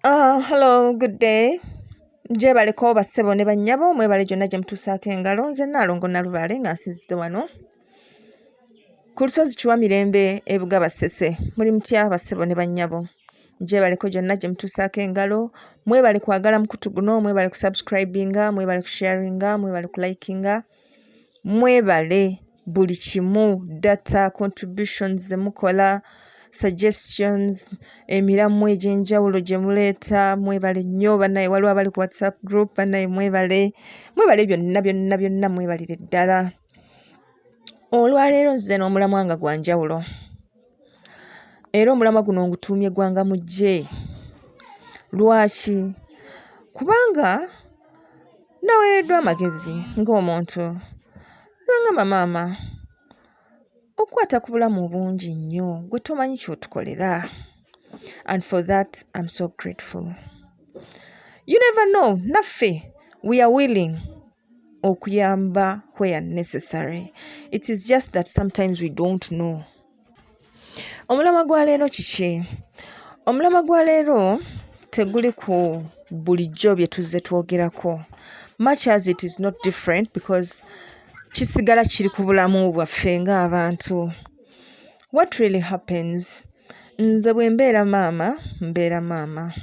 Hello, good day. Gyebaleko bassebo ne bannyabo, mwebale gyonna gye mutuusaako engalo. Nze Nnaalongo Nnalubaale nga nsinzidde wano ku lusozi Kiwamirembe e Bugaba Ssese. Muli mutya bassebo ne bannyabo? Gyebaleko gyonna gye mutuusaako engalo. Mwebale kwagala mukutu guno, mwebale kusubscribinga, mwebale kusharinga, mwebale kulikinga, mwebale buli kimu, data contributions ze mukola, suggestions, emiramwa egy'enjawulo gye muleeta, mwebale nnyo bannaye. Waliwo abali ku WhatsApp group, bannaye mwebale, mwebale byonna byonna byonna, mwebalire ddala. Olwaleero nzize n'omulamwa nga gwa njawulo era omulamwa guno ngutuumye Ggwanga Mujje. Lwaki? Kubanga naweereddwa amagezi ng'omuntu ne baŋŋamba, "Maama, okukwata ku bulamu bungi nnyo, ggwe tomanyi ky'otukolera," and for that I'm so grateful. You never know, naffe we are willing okuyamba where necessary. It is just that sometimes we don't know. Omulamwa gwa leero kiki? Omulamwa gwa leero teguli ku bulijjo bye tuzze twogerako, much as it is not different because kisigala kiri ku bulamu bwaffe ng'abantu. What really happens? Nze bwe mbeera maama, mbeera maama.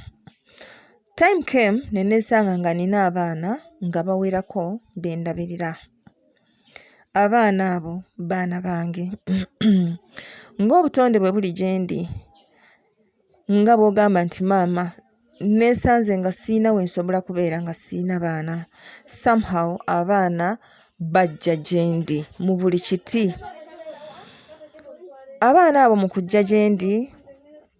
Time came ne neesanga nga nina abaana nga bawerako be ndabirira. Abaana abo baana bange. Ng'obutonde bwe buli gye ndi, nga bw'ogamba nti maama, neesanze nga siyina we nsobola kubeera nga siyina baana. Somehow abaana bajja gye ndi mu buli kiti. Abaana abo mu kujja gye ndi,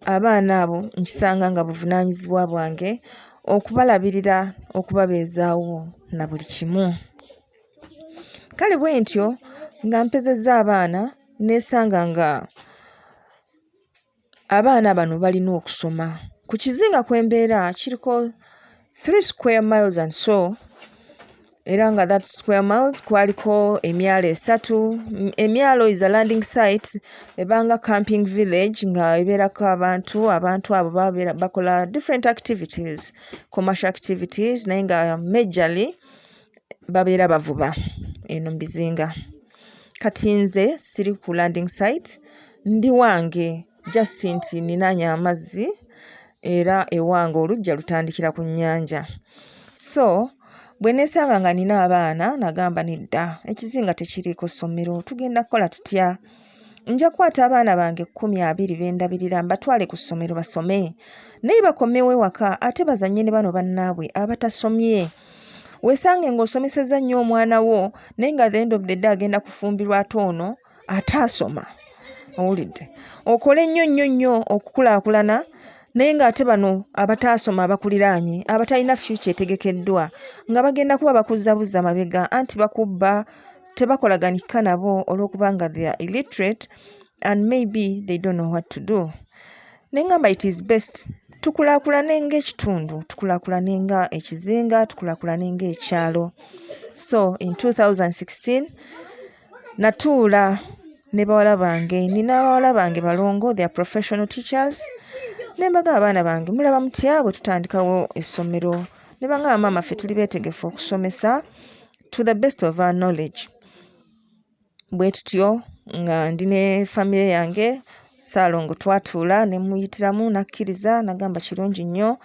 abaana abo nkisanga nga buvunaanyizibwa bwange okubalabirira, okubabeezaawo na buli kimu. Kale bwe ntyo nga mpezezza abaana, neesanga nga abaana bano balina okusoma. Ku kizinga kwe mbeera kiriko 3 square miles and so, era nga that square miles kwaliko emyalo esatu. Emyalo is a landing site ebanga camping village nga ebeerako abantu. Abantu abo babeera bakola different activities, commercial activities, naye nga majorly babeera bavuba eno mu bizinga. Kati nze siri ku landing site, ndi wange, just nti nninaanye amazzi era ewange oluggya lutandikira ku nnyanja. So bwe neesanga nga nnina abaana, nagamba, "Nedda, ekizinga tekiriiko ssomero, tugenda kukola tutya? Nja kkwata abaana bange 10, 20 be ndabirira, mbatwale ku ssomero basome, naye bakomewo ewaka ate bazannye ne bano bannaabwe abatasomye." Weesange ng'osomesezza nnyo omwana wo, naye nga at the end of the day agenda kufumbirwa ate ono ataasoma. Owulidde? Okole nnyo nnyo nnyo okukulaakulana, naye ng'ate bano abataasoma abakuliraanye, abatalina future etegekeddwa, nga bagenda kuba bakuzza buzza mabega, anti bakubba, tebakolaganika nabo olw'okubanga they are illiterate and maybe they don't know what to do. Ne ŋŋamba, it is best tukulaakulane ng'ekitundu, tukulaakulane nga ekizinga, tukulaakulane ng'ekyalo. So in 2016 natuula ne bawala bange. Nnina bawala bange balongo, they are professional teachers, ne mbagamba, "Abaana bange, mulaba mutya bwe tutandikawo essomero?" Ne baŋŋamba, "Maama, ffe tuli beetegefu okusomesa to the best of our knowledge." Bwe tutyo nga ndi ne famire yange, Ssaalongo, twatuula ne mmuyitiramu n'akkiriza, n'agamba kirungi nnyo,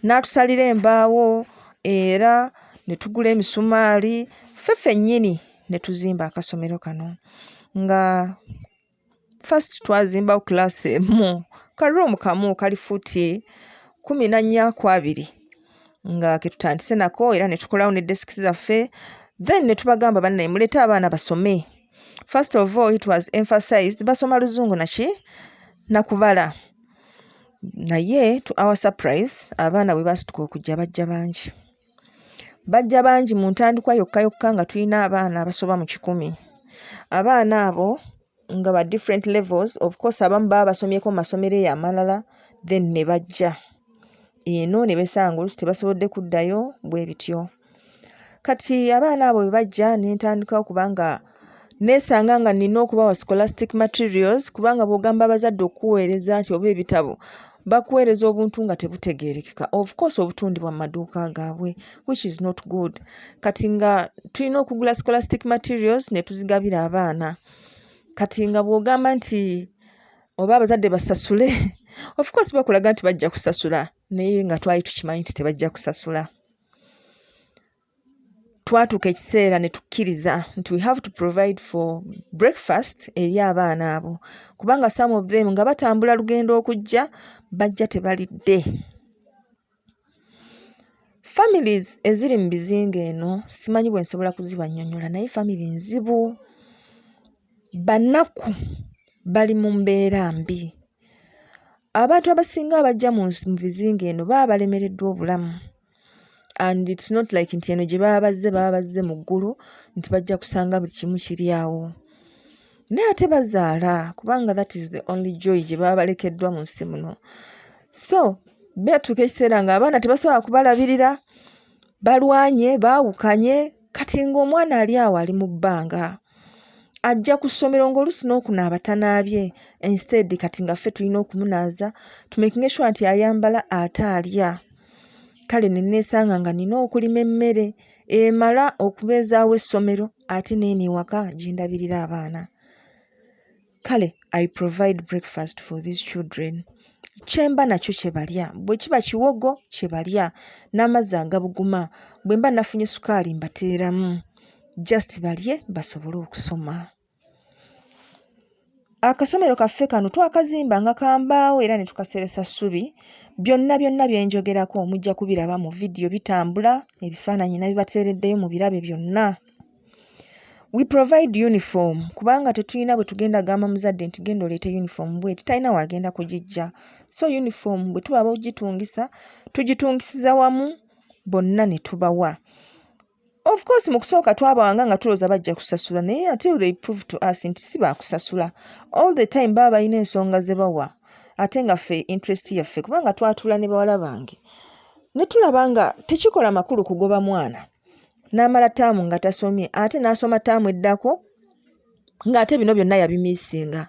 n'atusalira embaawo era ne tugula emisumaali, ffe ffennyini ne tuzimba akasomero kano. Nga first twazimbawo kiraasi emu, ka room kamu kali fuuti 14 ku 20, nga ke tutandise nako, era ne tukolawo ne desks zaffe. Then ne tubagamba, "Bannaye, muleete abaana basome." First of all, it was emphasized basoma Luzungu naki na kubala. Naye to our surprise, abaana bwe baasituka okujja, bajja bangi, bajja bangi. Mu ntandikwa yokka yokka nga tulina abaana abasoba mu 100. Abaana abo nga ba different levels. Of course abamu baba basomyeko mu masomero eyo amalala, then ne bajja eno ne beesanga oluusi tebasobodde kuddayo, bwe bityo. Kati abaana abo bwe bajja, ne ntandika okuba nga neesanga nga nnina okubawa scholastic materials, kubanga bw'ogamba abazadde okukuweereza nti oba ebitabo, Bakuweereza obuntu nga tebutegeerekeka, of course obutundibwa mu maduuka gaabwe, which is not good. Kati nga tulina okugula scholastic materials ne tuzigabira abaana. Kati nga bw'ogamba nti oba abazadde basasule, of course bakulaga nti bajja kusasula, naye nga twali tukimanyi nti tebajja kusasula. Twatuuka ekiseera ne tukkiriza nti we have to provide for breakfast eri abaana abo, kubanga some of them nga batambula lugendo okujja, bajja tebalidde. Families eziri mu bizinga eno simanyi bwe nsobola kuzibannyonnyola, naye family nzibu, banaku, bali mu mbeera mbi. Abantu abasinga abajja mu bizinga eno baba balemereddwa obulamu, and it's not like nti eno gye baba bazze, baba bazze mu ggulu nti bajja kusanga buli kimu kiri awo. Naye ate bazaala, kubanga that is the only joy gye baba balekeddwa mu nsi muno. So batuuka ekiseera ng'abaana tebasobola kubalabirira, balwanye, baawukanye. Kati ng'omwana ali awo ali mu bbanga, ajja ku ssomero ng'oluusi n'okunaaba tanaabye. Instead kati nga ffe tulina okumunaaza, tumakinge sure nti ayambala ate alya. Kale ne neesanga nga nina okulima emmere emala okubeezaawo essomero, ate n'eno ewaka gye ndabirira abaana. Kale I provide breakfast for these children. Kye mba nakyo kye balya, bwe kiba kiwogo kye balya n'amazzi agabuguma, bwe mba nafunye sukaali mbateeramu, just balye basobole okusoma. Akasomero kaffe kano twakazimba nga ka mbaawo era ne tukaseresa ssubi. Byonna byonna bye njogerako mujja kubiraba mu vidiyo bitambula, ebifaananyi nabibateereddeyo mubirabe byonna. We provide uniform, kubanga tetulina bwe tugenda gamba muzadde nti genda oleete uniform bw'eti, talina w'agenda kugiggya. So uniform bwe tuba ab'oggitungisa, tugitungisiza wamu bonna ne tubawa. Of course mu kusooka twabawanga nga tulowooza bajja kusasula, naye until they prove to us nti si baakusasula. All the time baba balina ensonga ze bawa, ate nga ffe interest yaffe, kubanga twatuula ne bawala bange ne tulaba nga tekikola makulu kugoba mwana n'amala ttaamu nga tasomye, ate n'asoma ttaamu eddako ng'ate bino byonna yabimiisinga.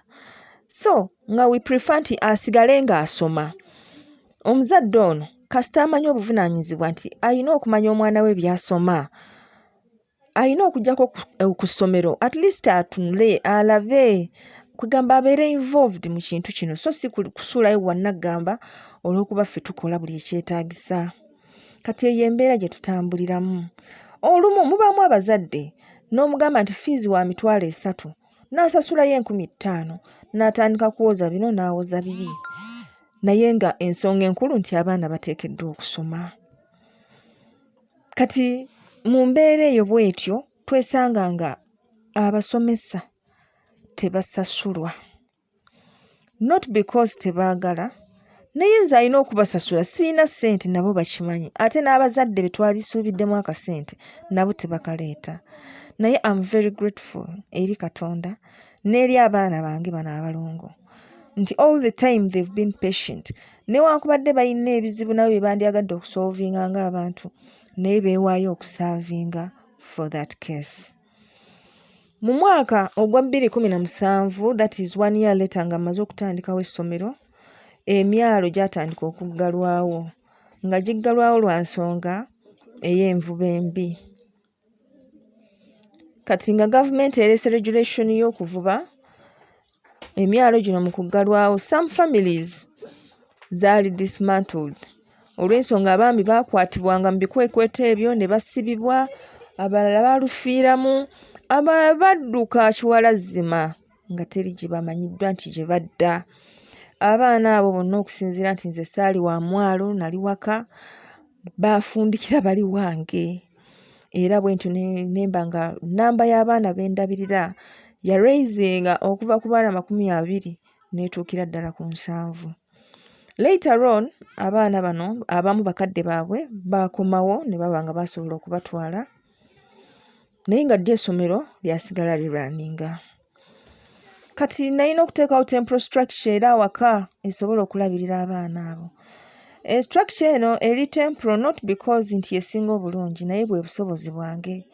So nga we prefer nti asigale ng'asoma. Omuzadde ono kasita amanya obuvunaanyizibwa nti ayina okumanya omwana we by'asoma, ayina okuggyako ku ssomero at least atunule alabe, kwegamba abeere involved mu kintu kino, so si kusuulayo bwannaggamba olw'okuba ffe tukola buli ekyetaagisa. Kati eyo embeera gye tutambuliramu. Olumu mubaamu abazadde n'omugamba nti fees wa 30,000, n'asasulayo 5,000, n'atandika kuwoza bino n'awoza biri, naye nga ensonga enkulu nti abaana bateekeddwa okusoma. Kati mu mbeera eyo bw'etyo twesanga nga abasomesa tebasasulwa, not because tebaagala, naye nze alina okubasasula siyina ssente, nabo bakimanyi, ate n'abazadde be twalisuubiddemu akasente nabo tebakaleeta. Naye am very grateful eri Katonda n'eri abaana bange bano abalongo nti all the time they've been patient, newankubadde balina ebizibu nabo bye bandyagadde okusolvinga ng'abantu, naye beewaayo okuservinga for that case. Mu mwaka ogwa 2017, that is one year later nga mmaze okutandikawo essomero, emyalo gyatandika okuggalwawo, nga giggalwawo lwa nsonga ey'envuba embi. Kati nga gavumenti ereese regulation y'okuvuba, emyalo gino mu kuggalwawo, some families zaali dismantled olw'ensonga abaami baakwatibwanga mu bikwekweto ebyo ne basibibwa, abalala baalufiiramu, abalala badduka kiwalazzima nga teri gye bamanyiddwa nti gye badda. Abaana abo bonna, okusinziira nti nze ssaali wa mwalo, nali waka, baafundikira bali wange, era bwe ntyo ne mba nga nnamba y'abaana be ndabirira ya raisinga okuva ku baana 20 n'etuukira ddala ku 70. Later on abaana bano abamu bakadde baabwe baakomawo ne baba nga baasobola okubatwala, naye nga ddyo essomero lyasigala lirunninga. Kati nalina okuteekawo temporal structure era awaka esobole okulabirira abaana abo. Structure eno eri temporal not because nti y'esinga obulungi, naye bwe busobozi bwange.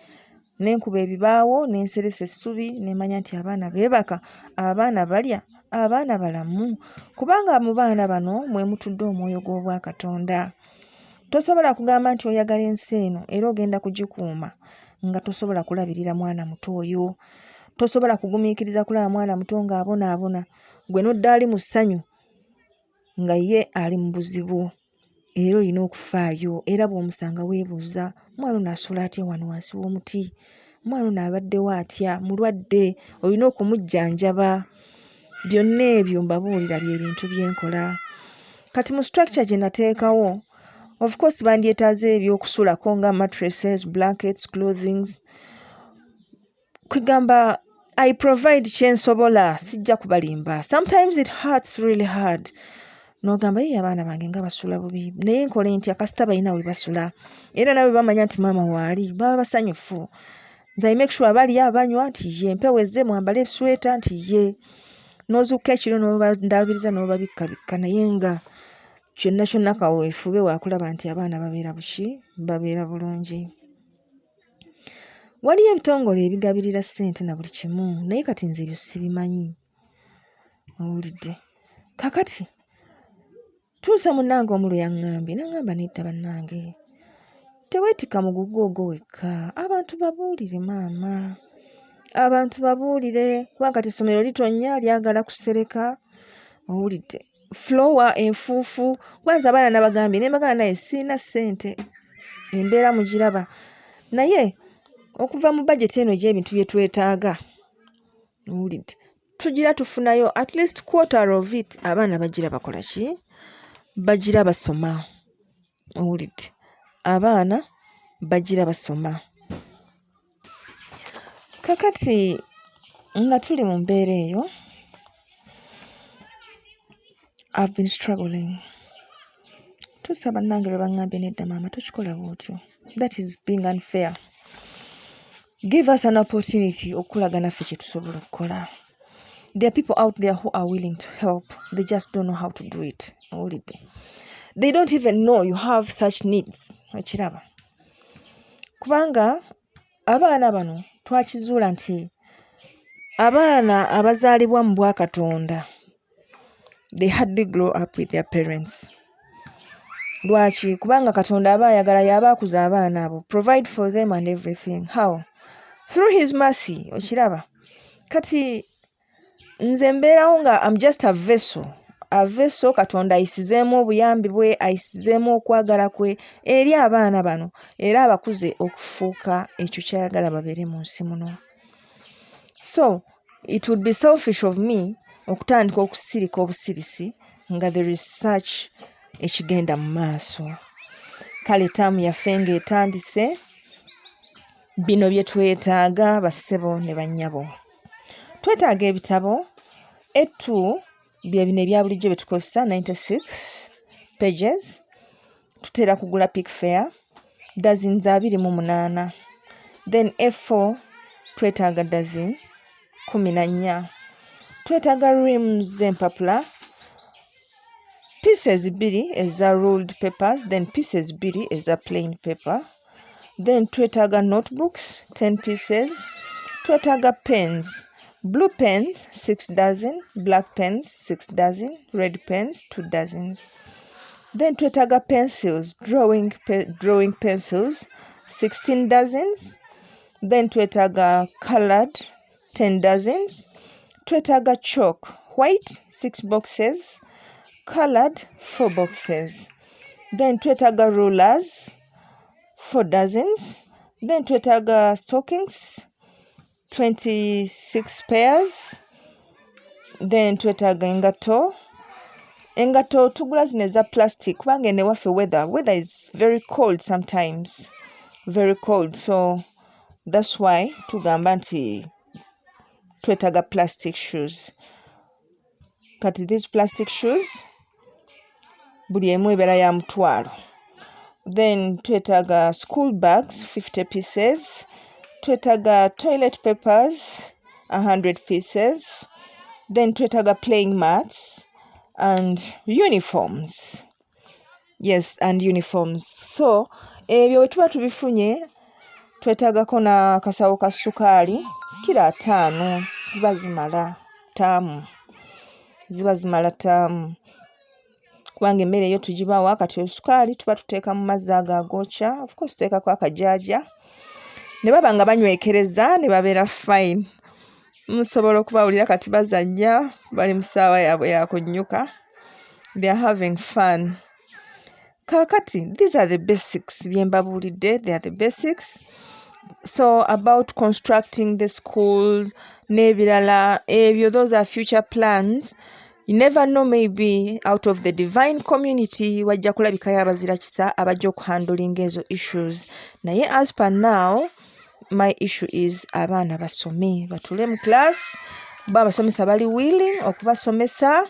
Ne nkuba ebibaawo ne nseresa essubi ne mmanya nti abaana beebaka, abaana balya, Abaana balamu? Kubanga mu baana bano mwe mutudde omwoyo gw'Obwakatonda. Tosobola kugamba nti oyagala ensi eno era ogenda kugikuuma nga tosobola kulabirira mwana muto oyo. Tosobola kugumiikiriza kulaba mwana muto ng'abonaabona ggwe n'odda ali mu ssanyu nga ye ali mu buzibu. Era olina okufaayo era bw'omusanga weebuuza, omwana ono asula atya wano wansi w'omuti? Omwana ono abaddewo atya? Mulwadde, olina okumujjanjaba. Byonna ebyo mbabuulira bye bintu bye nkola. Kati mu structure gye nateekawo, of course bandyetaaze ebyokusulako nga mattresses, blankets, clothings. Kwegamba I provide kye nsobola, sijja kubalimba. Sometimes it hurts really hard. N'ogamba ye abaana bange nga basula bubi naye nkole ntya kasita balina we basula. Era nabo bwe bamanya nti maama waali baba basanyufu. Nze I make sure balya banywa nti ye, empewo ezze mwambale ebisweta nti ye. N'ozuukuka ekiro n'obandaabiriza n'obabikkabikka naye nga kyonna kyonna kaweefube wa kulaba nti abaana babeera buki, babeera bulungi. Waliyo ebitongole ebigabirira ssente na buli kimu naye kati nze ebyo sibimanyi. Owulidde? Kaakati tuusa munnange omu lwe yaŋŋambye n'aŋŋamba nedda bannange teweetikka mugugu ogwo wekka, abantu babuulire maama, abantu babuulire kubanga kati essomero litonnya lyagala kusereka, owulidde, floor enfuufu kuba nze abaana nabagambye ne mbagamba naye sirina ssente embeera mugiraba naye okuva mu bajeti eno egy'ebintu bye twetaaga owulidde tugira tufunayo at least quarter of it abaana bagira bakola ki? Bagira basoma owulidde abaana bagira basoma. Kaakati nga tuli mu mbeera eyo I've been struggling. Tuusa bannange lwe baŋŋambye nedda maama tokikola bw'otyo that is being unfair. Give us an opportunity okukolaga naffe kye tusobola okukola. There are people out there who are willing to help they just don't know how to do it owulidde. They don't even know you have such needs okiraba. Kubanga abaana bano twakizuula nti abaana abazaalibwa mu bwakatonda they hardly grow up with their parents. Lwaki? Kubanga Katonda aba ayagala y'aba akuza abaana abo provide for them and everything. How? Through his mercy okiraba. Kati nze mbeerawo nga am just a vessel, a vessel Katonda ayisizeemu obuyambi bwe, ayisizeemu okwagala kwe eri abaana bano era abakuze okufuuka ekyo ky'ayagala babeere mu nsi muno. So it would be selfish of me okutandika okusirika obusirisi nga there is such ekigenda mu maaso. Kale ttaamu yaffe ng'etandise, bino bye twetaaga bassebo ne bannyabo. Twetaaga ebitabo A2 bye bino ebya bulijjo bye tukozesa 96 pages, tutera kugula Pickfair dozens 28, then A4 twetaaga dozen 14. Twetaaga reams z'empapula pieces bbiri eza ruled papers then pieces bbiri eza plain paper then twetaaga notebooks 10 pieces, twetaaga pens blue pens 6 dozen, black pens 6 dozen, red pens 2 dozens. Then twetaaga pencils drawing pencils 16 dozens, then twetaaga colored 10 dozens, twetaaga chalk white 6 boxes, colored 4 boxes. Then twetaaga rulers 4 dozens, then twetaaga stockings 26 pairs, then twetaaga engatto. Engatto tugula zino eza plastic kubanga eno ewaffe weather is very cold sometimes, very cold so that's why tugamba nti twetaaga plastic shoes. Kati these plastic shoes buli emu ebeera ya mutwalo. Then twetaaga school bags 50 pieces, twetaaga toilet papers 100 pieces, then twetaaga playing mats and uniforms. Yes, and uniforms. So ebyo bwe tuba tubifunye twetaagako n'akasawo ka ssukaali kiro ataano ziba zimala ttaamu. Ziba zimala ttaamu kubanga emmere yo tugibawa kati osukaali tuba tuteeka mu mazzi ago agookya, of course tuteekako akajaaja ne baba nga banywekereza ne babeera fine. Musobola okubawulira kati bazannya, bali mu ssaawa yaabwe ya kunnyuka, they are having fun. Kaakati these are the basics bye mbabuulidde, they are the basics. So about constructing the school n'ebirala ebyo, those are future plans. You never know, maybe out of the divine community wajja kulabikayo abazira kisa abajja okuhandlinga ezo issues. Naye as per now, my issue is abaana basome, batuule mu class, bo abasomesa bali willing okubasomesa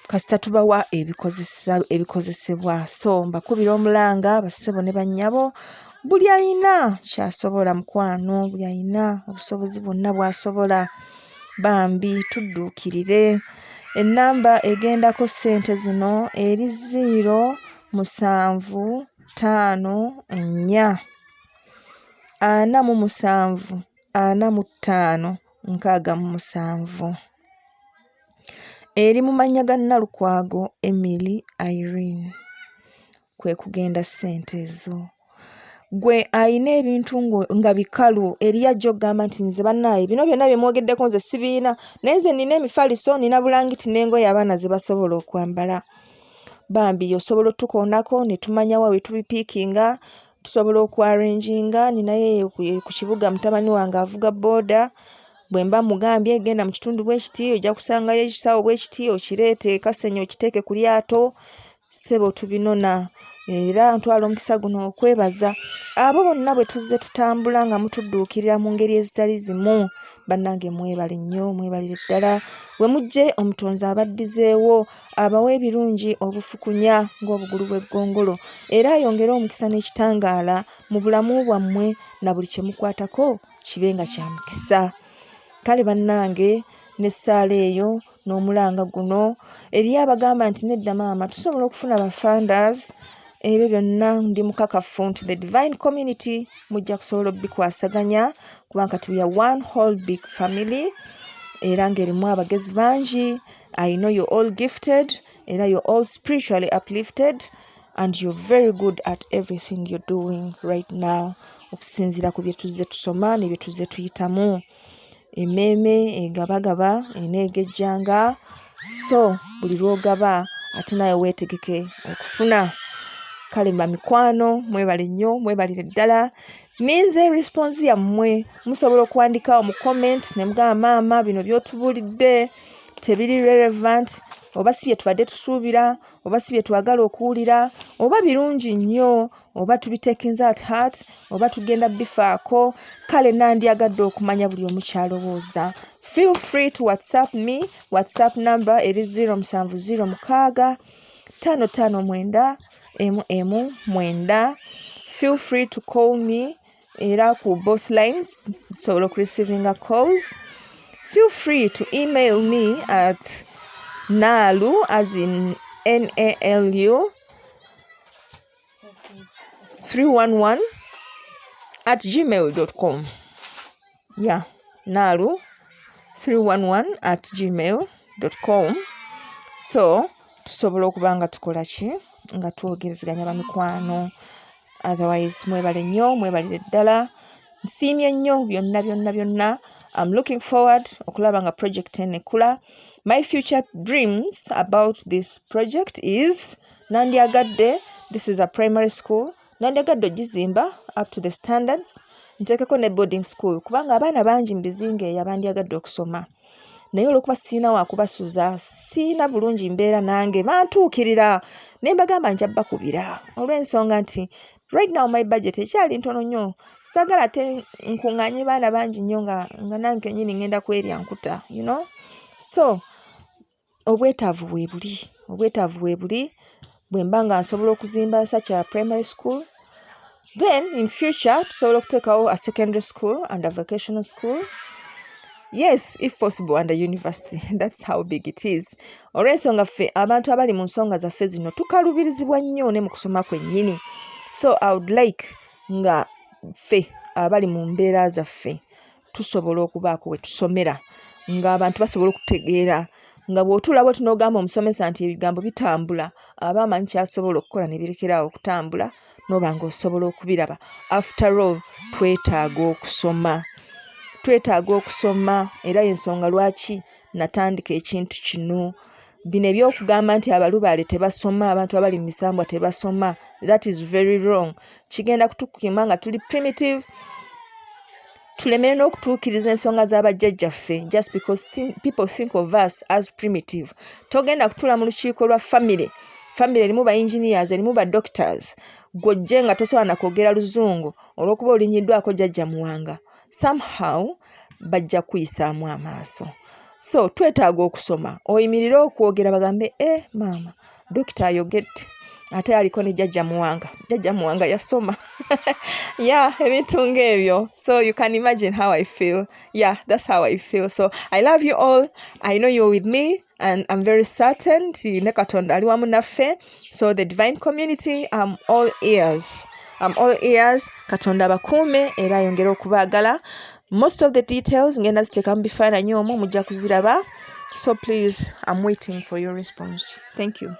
kasita tubawa ebikozesebwa. So mbakubira omulanga, bassebo ne bannyabo, buli ayina ky'asobola mukwano, buli ayina obusobozi bwonna bw'asobola, bambi tudduukirire. Ennamba egendako ssente zino eri 0754 47 45 67. Eri mu mannya ga Nalukwago Emily Irene kwe kugenda ssente ezo. Ggwe ayina ebintu nga bikalu, eriyo ajja oggamba nti nze bannaaye bino byonna bye mwogeddeko nze sibiyina, naye nze nnina emifaliso, nnina bulangiti n'engoye abaana ze basobola okwambala. Bambi osobola ottukoonako ne tumanya wa we tubipiikinga, tusobola okwarranginga. Nninayo eyo ku kibuga mutabani wange avuga bbooda, bwe mba mugambye genda mu kitundu bwe kiti ojja kusangayo ekisawo bwe kiti okireete e Kasenyi okiteeke ku lyato, ssebo tubinona. Era ntwala omukisa guno okwebaza abo bonna bwe tuzze tutambula nga mutudduukirira mu ngeri ezitali zimu. Bannange mwebale nnyo, mwebalire ddala. We muggye Omutonzi abaddizeewo, abawe ebirungi obufukunya ng'obugulu bw'eggongolo era ayongere omukisa n'ekitangaala mu bulamu bwammwe na buli kye mukwatako kibe nga kya mukisa. Kale bannange n'essaala eyo n'omulanga guno eriyo abagamba nti nedda maama tusobola okufuna ba funders, ebyo byonna ndi mukakafu nti the divine community mujja kusobola obbikwasaganya kubanga kati we are one whole big family era ng'erimu abagezi bangi. I know you're all gifted era you're all spiritually uplifted and you're very good at everything you're doing right now okusinziira ku bye tuzze tusoma ne bye tuzze tuyitamu. Emmeeme egabagaba eneegejjanga, so buli lw'ogaba ate naawe weetegeke okufuna. Kale bamikwano mwebale nnyo, mwebalire ddala. Nninze response yammwe, musobola okuwandiika awo mu comment ne mugamba maama bino by'otubuulidde tebiri relevant oba si bye tubadde tusuubira oba si bye twagala okuwulira oba birungi nnyo oba tubitekinze at heart oba tugenda bifaako. Kale nandyagadde okumanya buli omu ky'alowooza. Feel free to WhatsApp me, WhatsApp number eri 0706 559 119. Feel free to call me era ku both lines nsobola okureceivinga calls. Feel free to email me at nalu, as in nalu 311@gmail.com. Yeah, nalu311@gmail.com. So tusobola okuba nga tukola ki nga twogerezeganya bamikwano. Otherwise mwebale nnyo, mwebalire ddala, nsiimye nnyo byonna byonna byonna. I'm looking forward okulaba nga project eno ekula. My future dreams about this project is nandyagadde, this is a primary school, nandyagadde ogizimba up to the standards, nteekeko ne boarding school kubanga abaana bangi mu bizinga eyo abandyagadde okusoma, naye olw'okuba sirina wakubasuza, sirina bulungi mbeera nange bantuukirira ne mbagamba nja bbakubira olw'ensonga nti right now my budget ekyali ntono nnyo, saagala ate nkuŋŋaanye baana bangi nnyo nga nange kennyini ŋŋenda kwerya nkuta. So obwetaavu weebuli, obwetaavu weebuli. Bwe mba nga nsobola okuzimba such a primary school, then in future tusobola okuteekawo a secondary school and a vocational school, yes, if possible, and a university. That's how big it is. Olw'ensonga ffe abantu abali mu nsonga zaffe zino tukaluubirizibwa nnyo ne mu kusoma kwennyini, so I would like nga ffe abali mu mbeera zaffe tusobola okubaako we tusomera. Ng'abantu basobola okutegeera nga bw'otuula bw'oti n'ogamba omusomesa nti ebigambo bitambula, aba amanyi ky'asobola okukola ne birekera awo okutambula n'oba ng'osobola okubiraba. After all, twetaaga okusoma, twetaaga okusoma era y'ensonga lwaki nnatandika ekintu kino. Bino eby'okugamba nti abalubaale tebasoma, abantu abali mu misambwa tebasoma, that is very wrong. Kigenda kutukuuma nga tuli primitive, tulemere n'okutuukiriza ensonga za bajjajjaffe just because people think of us as primitive. Togenda kutuula mu lukiiko lwa famire, famire erimu ba engineers, erimu ba doctors, gw'ojje nga tosobola na kwogera Luzungu olw'okuba olinnyiddwako Jjajja Muwanga, somehow bajja kukuyisaamu amaaso. So twetaaga okusoma, oyimirire okwogera bagambe, "Eh maama, dokita ayogedde ate aliko ne Jjajja Muwanga, Jjajja Muwanga yasoma." Yeah, ebintu ng'ebyo. So you can imagine how I feel. Yeah, that's how I feel. So I love you all. I know you're with me and I'm very certain nti ne Katonda ali wamu naffe. So the divine community, I'm all ears. I'm all ears. Katonda abakuume era ayongere okubaagala. Most of the details ngenda ziteeka mu bifaananyi omwo, mujja kuziraba. So please, I'm waiting for your response. Thank you.